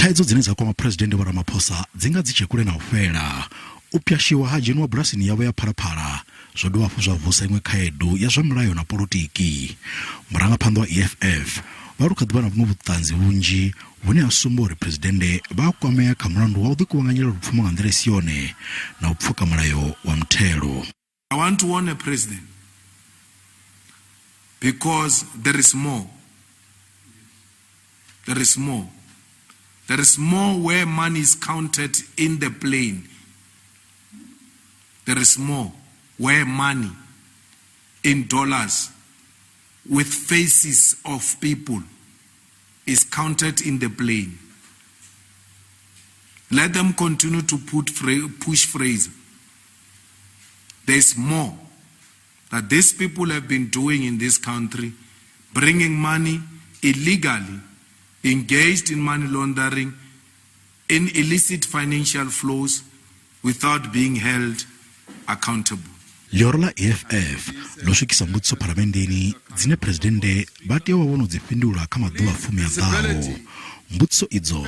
Thaidzo dzine dza kwama Phresidennde Vho Ramaphosa dzi nga dzi tshe kule na u fhela. U pwashiwa ha dzheniwa bulasini yavho ya Phalaphala zwo dovha hafhu zwa vusa iṅwe khaedu ya zwa mulayo na polotiki. Murangaphanḓa wa EFF vha ri hu kha ḓi vha na vhuṅwe vhuṱanzi vhunzhi vhune ha sumba uri Phresidennde vha a kwamea kha mulandu wa u ḓikuvhanganyela lupfumo nga nḓila i si yone na u pfuka mulayo wa muthelo. I want to warn the president because there is more. There is more. There is more where money is counted in the plane. There is more where money in dollars with faces of people is counted in the plane. Let them continue to put push phrase. There's more that these people have been doing in this country, bringing money illegally, engaged in money laundering, in illicit financial flows without being held accountable. Ḽihoro ḽa EFF ḽo swikisa mbudziso phalamenndeni dzine Phresidennde vha tea u vha vho no dzi fhindula kha maḓuvha fumi a ḓaho. Mbudziso idzo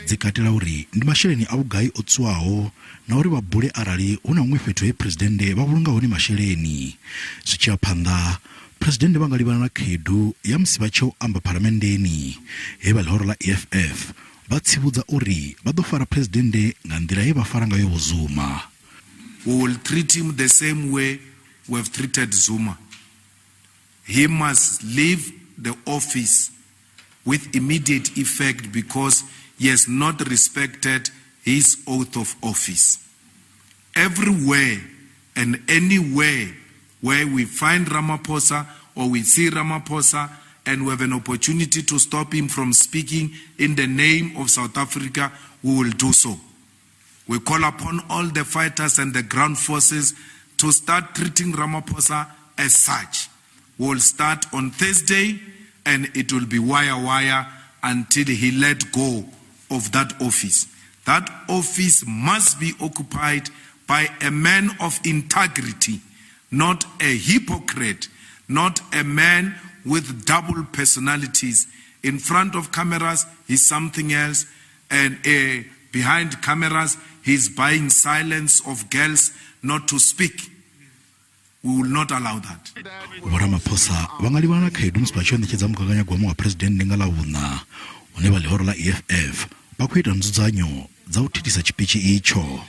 dzi katela uri ndi masheleni a vhugai o tswiwaho na uri vha bule arali hu na huṅwe fhethu he Phresidennde vha vhulunga hone masheleni. Zwi tshi ya phanḓa, Phresidennde vha nga livhana na khaedu ya musi vha tshi ya u amba phalamenndeni he vha ḽihoro ḽa EFF vha tsivhudza uri vha ḓo fara Phresidennde nga nḓila ye vha fara ngayo Vho Zuma. We will treat him the same way we have treated Zuma. He must leave the office with immediate effect because he has not respected his oath of office. Everywhere and anywhere where we find Ramaphosa or we see Ramaphosa and we have an opportunity to stop him from speaking in the name of South Africa, we will do so. We call upon all the fighters and the ground forces to start treating Ramaphosa as such. We will start on Thursday and it will be wire wire until he let go of that office. That office must be occupied by a man of integrity, not a hypocrite, not a man with double personalities. In front of cameras, he's something else, and behind cameras, he's buying silence of girls not to speak. We will not allow that. Vho Ramaphosa vha nga livhana na khaedu musi vha tshi yo ṋetshedza mugaganyagwama wa Phresidennde nga Ḽavhuṋa, hune vha ḽihoro ḽa EFF vha khou ita nzudzanyo dza u thithisa tshipitshi itsho.